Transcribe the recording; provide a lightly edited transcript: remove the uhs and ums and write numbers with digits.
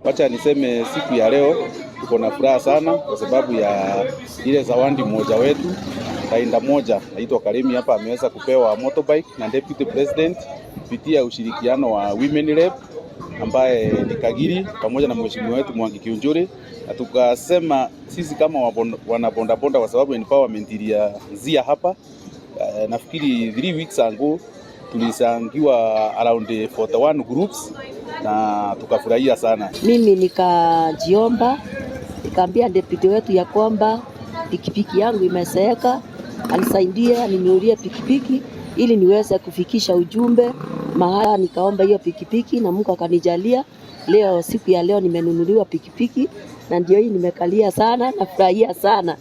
Wacha niseme siku ya leo tuko na furaha sana kwa sababu ya ile zawadi mmoja wetu rider moja naitwa Karimi hapa ameweza kupewa motorbike na Deputy President kupitia ushirikiano wa Women Rep ambaye ni Kagiri pamoja na mheshimiwa wetu Mwangi Kiunjuri, na tukasema sisi kama wanabondabonda, kwa sababu empowerment ilianzia hapa nafikiri 3 weeks ago tulichangiwa around 41 groups na tukafurahia sana. Mimi nikajiomba, nikaambia deputy wetu ya kwamba pikipiki yangu imezeeka, anisaidie aninunulie pikipiki ili niweze kufikisha ujumbe mahala. Nikaomba hiyo pikipiki na Mungu akanijalia. Leo, siku ya leo nimenunuliwa pikipiki na ndio hii nimekalia sana, nafurahia sana.